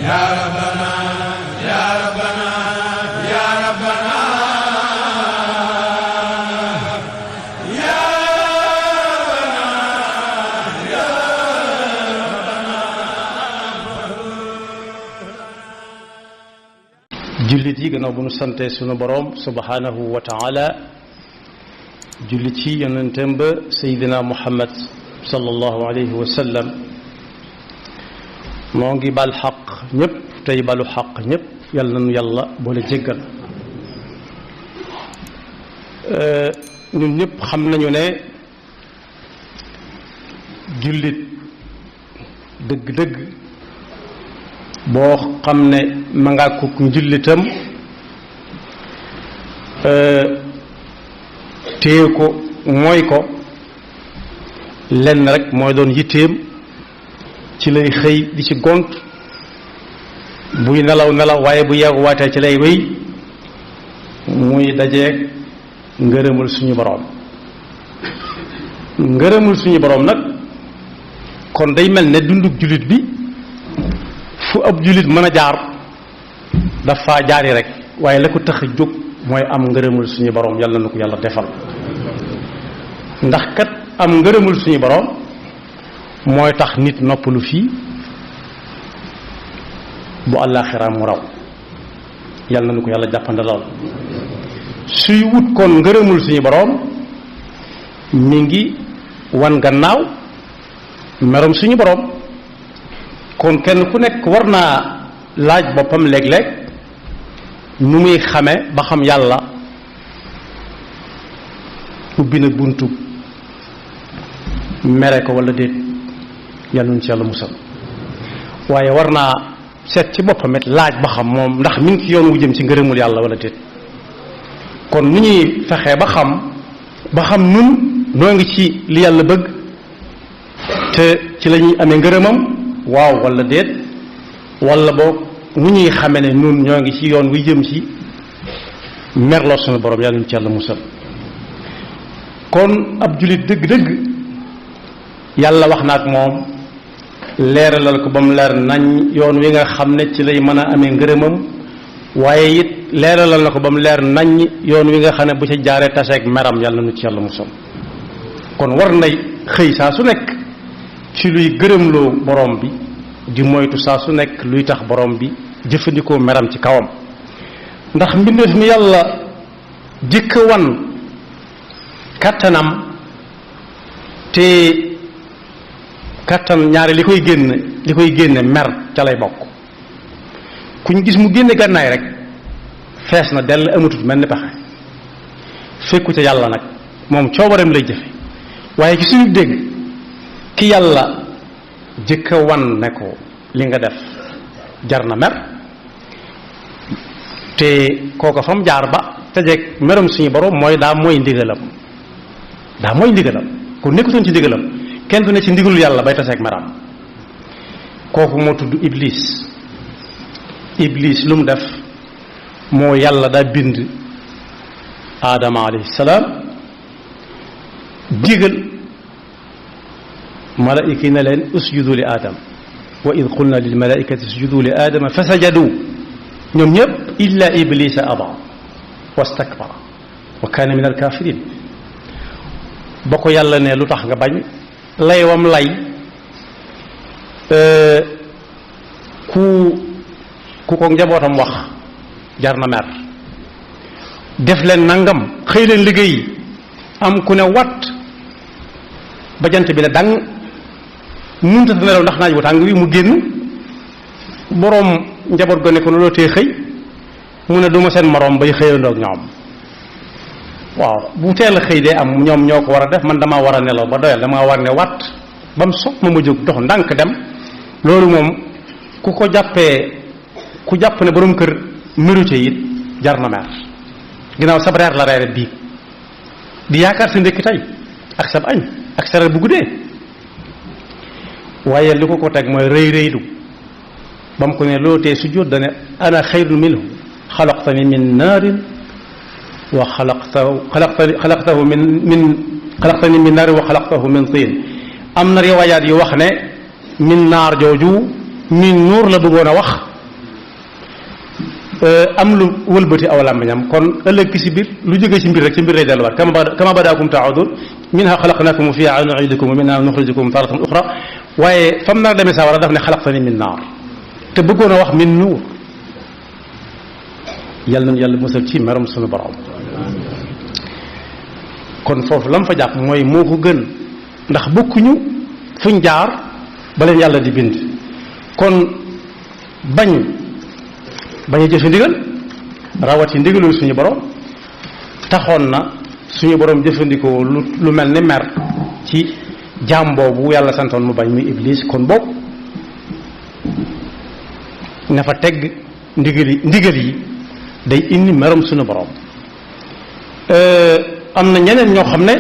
ya rabbana ya rabbana ya rabbana ya jullit yi gannaaw bu nu sante sunu boroom subhanahu wa taala julli ci yonenteem ba Seydina Muhammad sallallahu alayhi wa sallam moo ngi bal xaq ñëpp tey balu xaq ñëpp yàlla nañu yàlla boole jéggal ñun ñëpp xam nañu ne jullit dëgg-dëgg boo xam ne ma ngaa ko njullitam téye ko mooy ko lenn rek mooy doon yitteem ci lay xëy di ci gont buy nelaw nelaw waaye bu yeewu waatee ci lay wéy muy dajeeg ngërëmul suñu boroom ngërëmul suñu boroom nag kon day mel ne dundug jullit bi fu ab jullit mën a jaar dafa jaari rek waaye la ko tax a jóg mooy am ngërëmul suñu boroom yàlla na ko yàlla defal ndax kat am ngërëmul suñu boroom mooy tax nit noppalu fii bu àllaaxira mu raw yàlla na ko yàlla jàppandalal suy wut kon ngërëmul suñu boroom mi ngi wan gannaaw merom suñu boroom kon kenn ku nekk war naa laaj boppam léeg-léeg nu muy xame ba xam yàlla ubbi na buntu mere ko walla déet yàlla nu ci yàlla musal waaye war naa seet ci boppam it laaj ba xam moom ndax mi ngi ci yoon wu jëm ci ngërëmul yàlla walla déet kon nu ñuy fexee ba xam nun noo ngi ci li yàlla bëgg te ci la ñuy amee ngërëmam waaw walla déet walla boog nu ñuy xame ne nun ñoo ngi ci yoon wi jëm ci merloo sunu borom yàlla nu ci yàlla musal kon ab jullit dëgg-dëgg yàlla wax na ak moom leeralal ko ba mu leer nañ yoon wi nga xam ne ci lay mën a amee ngërëmam waaye it leeralal na ko ba mu leer nañ yoon wi nga xam ne bu ca jaaree taseeg meram yàlla nu ci yàlla musal kon war nay xëy saa su nekk ci luy gërëmloo borom bi di moytu saa su nekk luy tax borom bi jëfandikoo meram ci kawam ndax mbindeef mi yàlla jëkk wan kattanam te kattan ñaari li koy génne mer ca lay bokk kuñ gis mu génne gànnaay rek fees na dell amatut mel ni pexe fekku ca yàlla nag moom coobareem lay jëfe waaye ci suñu dégg ki yàlla jëkk a wan ne ko li nga def jar na mer te kooka fa mu jaar ba tajeeg meram suñu borom mooy daa mooy ndigalam kon nekkutoon ci ndigalam kenn du ne ci ndigalul yàlla bay taseeg meram kooku moo tudd iblis lu mu def moo yàlla daa bind aadama alayhi salaam digal malaayika yi ne leen usjudu li aadam wa id qulna lil malaikati usjudu li aadama fa sajadu ñoom ñëpp illa iblisa aba wastakbara wa kaana min alkafirin ba ko yàlla ne lu tax nga bañ lay wam lay ku ko njabootam wax jar na mer def leen nangam xëy leen liggéey am ku ne wat ba jant bi ne dang munta ta nelaw ndax naaj bu tàng wi mu génn boroom njaboot go ne ko looloo tee xëy mu ne duma seen moroom bay xëyandoog ñoom waaw bu teel a xëy dee am ñoom ñoo ko war a def man damaa war a nelaw ba doyal damaa war ne wat ba mu soog ma jóg dox ndànk dem loolu moom ku ko jàppee ku jàpp ne boroom kër mérité it jar na mer ginnaaw sab reer la reere bii di yaakaar sa ndékki tey ak sab añ ak sa reer bu guddee waaye li ko teg mooy rëy rëylu ba mu ko ne loolu tee sujjóot dane ana xayrun minhu xalaqtani min naarin wa xalaqtahu min naarin wa xalaqtahu min tiin am na riwaayaat yu wax ne min naar jooju min nuur la bëggoon a wax am lu wëlbati aw làmmiñam kon ëllëg ki si biir lu jógee ci mbir rek ci mbir lay delluwaat kama badaakum taudun minha xalaqnakum wa fiha nuidukum wa minha nuxrijukum taratan uxra waaye fam nar demee saa war a daf ne xalaqtani min naar te bëggoon a wax min nuur yàlla nañu yàlla musal ci meram sunu borom kon foofu la mu fa jàpp mooy moo ko gën ndax bokkuñu fuñ jaar ba leen yàlla di bind kon bañ a jëfe ndigal rawati ndigalul suñu borom taxoon na suñu borom jëfandikoo lu mel ni mer ci jaam boobu yàlla santoon mu bañ muy iblis kon boobu na fa tegg ndigal yi day indi meram suñu borom am na ñeneen ñoo xam ne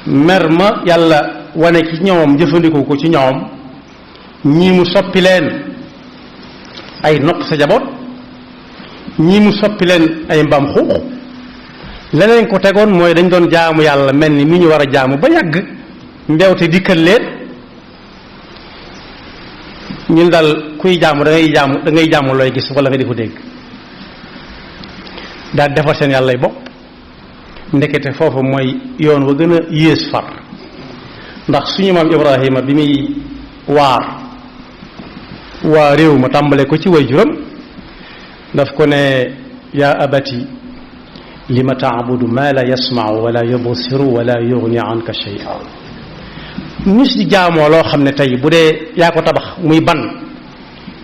mer ma yàlla wane ci ñoom jëfandikoo ko ci ñoom ñii mu soppi leen ay noq sa jaboot ñii mu soppi leen ay mbaam xuux leneen ko tegoon mooy dañ doon jaamu yàlla mel ni mi ñu war a jaamu ba yàgg mbewte dikkal leen ñun daal kuy jaamu da ngay jaamu looy gis wala nga di ko dégg daal defar seen yàlla bopp ndekete foofu mooy yoon wa gën a yées far ndax suñu maam Ibrahima bi muy waa réew ma tàmbale ko ci way juram daf ko ne yaa abati lima taabudu ma la yasmau wala yubsiru wala yugni anka shay'a ñu si jaamoo loo xam ne tey bu dee yaa ko tabax muy ban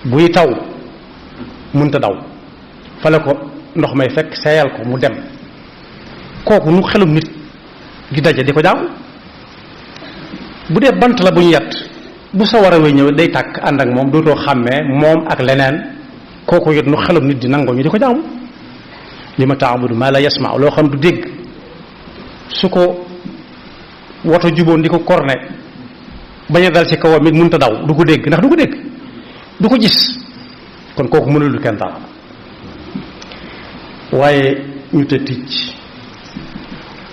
buy taw munta daw fa la ko ndox may fekk seeyal ko mu dem kooku nu xelum nit di daje di ko jaamu bu dee bant la bu ñu yat bu sa war a wéy ñëw day tàkk ànd ak moom dootoo xàmmee moom ak leneen kooku yit nu xelum nit di nangoo ñu di ko jaamu li ma taabudu maa la yasma loo xam du dégg su ko woto juboon di ko korne bañ a dal ci kawam it mënta daw du ko dégg ndax du ko dégg du ko gis kon kooku mënul kenn dara waaye ñu te ticc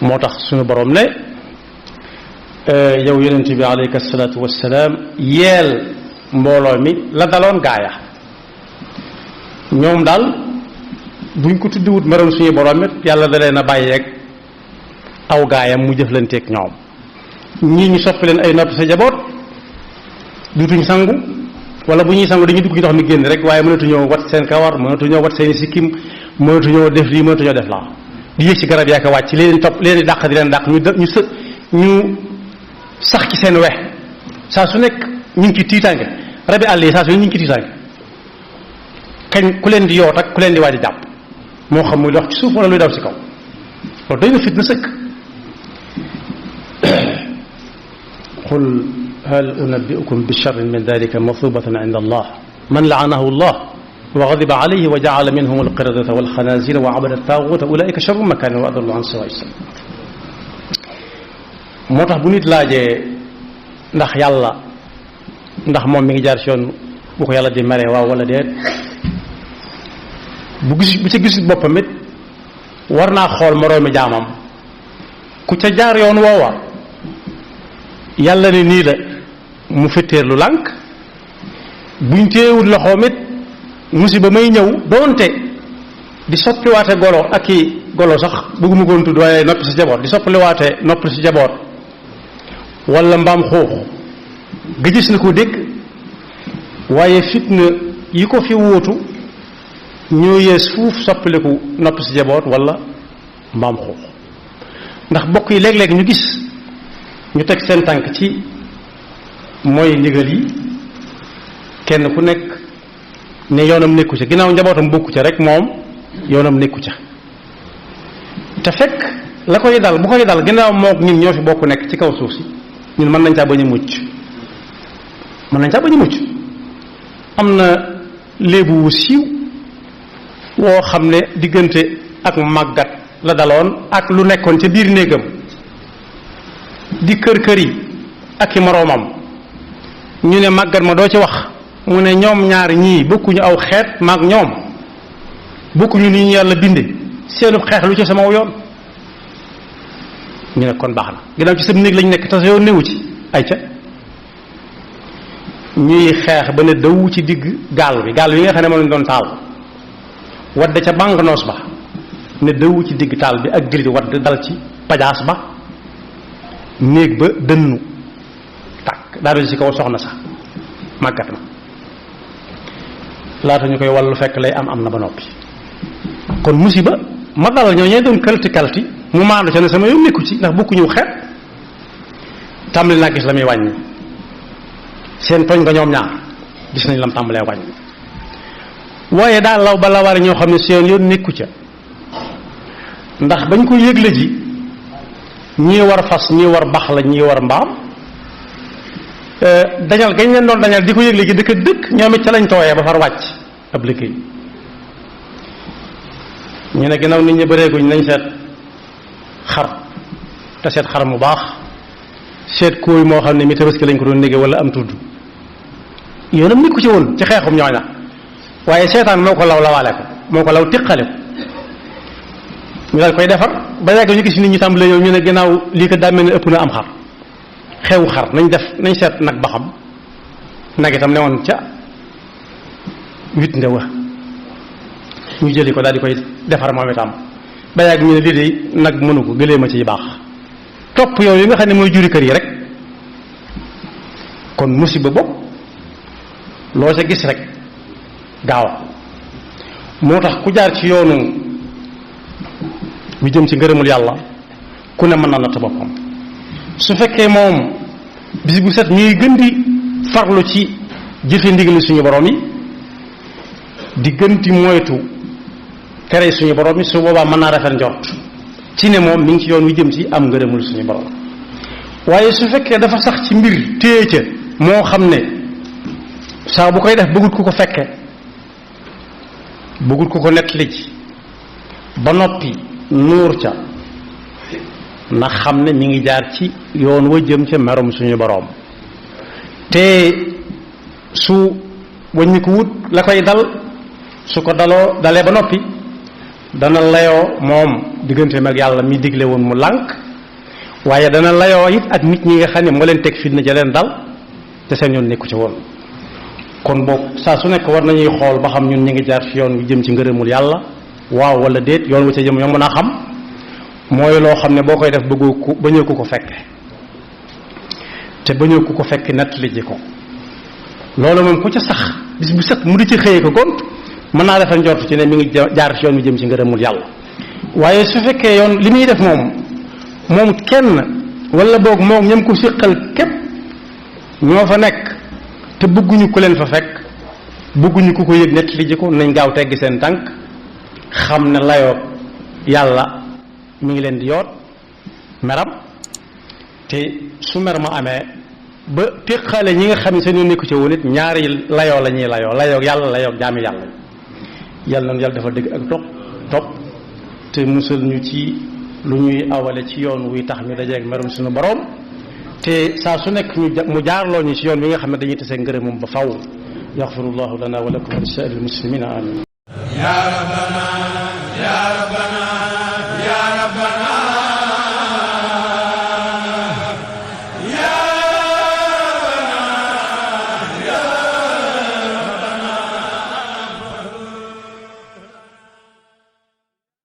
moo tax suñu borom ne yow yonent bi alayka salaatu wassalaam yeel mbooloo mi la daloon gaaya ñoom daal buñ ko tuddiwut meroon suñu borom it yàlla da leen a bàyyeeg aw gaayam mu jëflanteeg ñoom ñii ñu soppi leen ay noppi sa jaboot dutuñ sangu wala bu ñuy sangu dañuy dugg ci ndox mi génn rek waaye mënatuñoo wat seen kawar mënatuñoo wat seen sikkim mënatuñoo def lii mënatuñoo def laa di yéeg ci garab yaa ko wàcc leen topp leen di dàq di leen dàq ñu sax ci seen wex saa su nekk ñu ngi ci tiitaange rabi àll yi saa su nekk ñu ngi ci tiitaange kañ ku leen di yoot ak ku leen di waaj a jàpp moo xam muy dox ci suuf wala luy daw ci kaw loolu doy na fitna sëkk qul hal unabbi'ukum bi sharrin min dalika mathubatan inda allah man la'anahu allah wa ghadiba alayhi wa ja'ala minhum al-qiradata wal khanazira wa 'abada at-taghuta ulaika sharrun makanan wa adallu 'an sawa'i as-sabil moo tax bu nit laajee ndax yàlla ndax moom mi ngi jaar ci yoon bu ko yàlla di mere waaw wala déet bu ca gisul boppam it war naa xool moroomi jaamam ku ca jaar yoon woowa yàlla ne nii la mu fetteer lu lànk buñ téewul loxoom it musiba may ñëw doonte di soppiwaate golo ak i golo sax bëgguma koon tudd waaye noppi si jaboot di soppaliwaate noppi si jaboot wala mbaam xuux ga gis na ko dégg waaye fitna yi ko fi wóotu ñoo yees fuuf soppaliku noppi si jaboot wala mbaam xuux ndax bokk yi léeg-léeg ñu gis ñu teg seen tànk ci mooy ndigal yi kenn ku nekk ne yoonam nekku ca ginnaaw njabootam bokku ca rek moom yoonam nekku ca te fekk la koy dal bu koy dal ginnaaw mook ñun ñoo fi bokk nekk ci kaw suuf si ñun mën nañ caa bañ a mucc am na léebu wu siiw woo xam ne diggante ak màggat la daloon ak lu nekkoon ca biir néegam di kër yi ak i moroomam ñu ne màggat ma doo ci wax mu ne ñoom ñaar ñii bokkuñu aw xeet maag ñoom bokkuñu ni ñu yàlla binde seenub xeex lu ci sama yoon ñu ne kon baax na ginnaaw ci sa néeg lañ nekk te sa yoon néewu ci ay ca ñuy xeex ba ne daw ci digg gaal bi nga xam ne moom lañ doon taal wadde ca bàngnoos ba ne dëwu ci digg taal bi ak giri wadd dal ci pajaas ba néeg ba dënnu tàkk daal ci kaw soxna sax màggat na laata ñu koy wàllu fekk lay am na ba noppi. kon musiba ma dal ñoo ñee doon kalti mu maandu ca ne sama yoon nekku ci ndax bokkuñu xeet tàmbali naa gis la muy wàññi seen toñ nga ñoom ñaar gis nañ lam tàmbalee wàññi waaye daal law ba la war ñoo xam ne seen yoon nekku ca ndax bañ ko yëgle ji ñii war fas ñii war bax la ñii war mbaam dañal gañ leen doon dañal di ko yëgle ji dëkk ñoom it ca lañ tooyee ba far wàcc ab liggéey ñu ne ginnaaw nit ñi bëreeguñ nañ seet xar te seet xar mu baax seet kóoy moo xam ne mi tabaski lañ ko doon négé wala am tudd yoonam nekku ci woon ci xeexum ñooña waaye seetaan moo ko law lawaale ko moo ko law tiqale ko ñu daal koy defar ba yàgg ñu gis nit ñi tàmbalee ñëw ñu ne ginnaaw lii ko daa mel ne ëpp na am xar xewu xar nañ seet nag ba xam nag itam ne woon ca wit nde wa ñu jëli ko daal di koy defar moom itam ba yàgg ñu ne lii de nag mënu ko gëlee ma ci baax topp yow yi nga xam ne mooy juri kër yi rek kon musiba bopp loo ca gis rek gaaw moo tax ku jaar ci yoonu wi jëm ci ngërëmul yàlla ku ne mën na natt boppam su fekkee moom bis bu set ñuy gën di farlu ci jëfe ndigali suñu borom yi di gën di moytu tere suñu borom yi su boobaa mën naa rafet njort ci ne moom mi ngi ci yoon wi jëm ci am ngërëmul suñu borom waaye su fekkee dafa sax ci mbir téye ca moo xam ne saa bu koy def bëggut ku ko fekke bëggut ku ko nettali ci ba noppi nuur ca na xam ne mi ngi jaar ci yoon wa jëm ca merum suñu boroom te su wàññi ko wut la koy dal su ko dalee ba noppi dana layoo moom digganteem ak yàlla mi digle woon mu lànk waaye dana layoo it ak nit ñi nga xam ne moo leen teg fitna ja leen dal te seen yoon nekku ci woon kon boog saa su nekk war nañuy xool ba xam ñun ñu ngi jaar ci yoon wi jëm ci ngërëmul yàlla waaw wala déet yoon wu ca jëm yomb naa xam mooy loo xam ne boo koy def bëggoo ku bañoo ku ko fekke te bañoo ku ko fekke nettali ji ko loolu moom ku ca sax bis bu set mu di ci xëyee ko gont mën naa defal njort ci ne mi ngi jaar ci yoon wi jëm ci ngërëmul yàlla waaye su fekkee yoon li muy def moom kenn wala boog moom ñam ko siqal képp ñoo fa nekk te bëgguñu ku leen fa fekk bëgguñu ku ko yëg nettali ji ko nañ gaaw teggi seen tànk xam ne layoo yàlla mi ngi leen di yoot meram te su mer ma amee ba téqale ñi nga xam ne seen yoon nekku ci woon it ñaari layoo la ñuy layoo yàlla layoo jaami yàlla yàlla noonu yàlla dafa dëgg ak topp te musal ñu ci lu ñuy awale ci yoon wuy tax ñu dajeeg merum suñu borom te saa su nekk mu jaarloo ñu ci yoon wi nga xam ne dañuy tasee ngërëmam ba faw yaxfirullahu lana wa lakum wa li saa'iril muslimina amin ya rabbana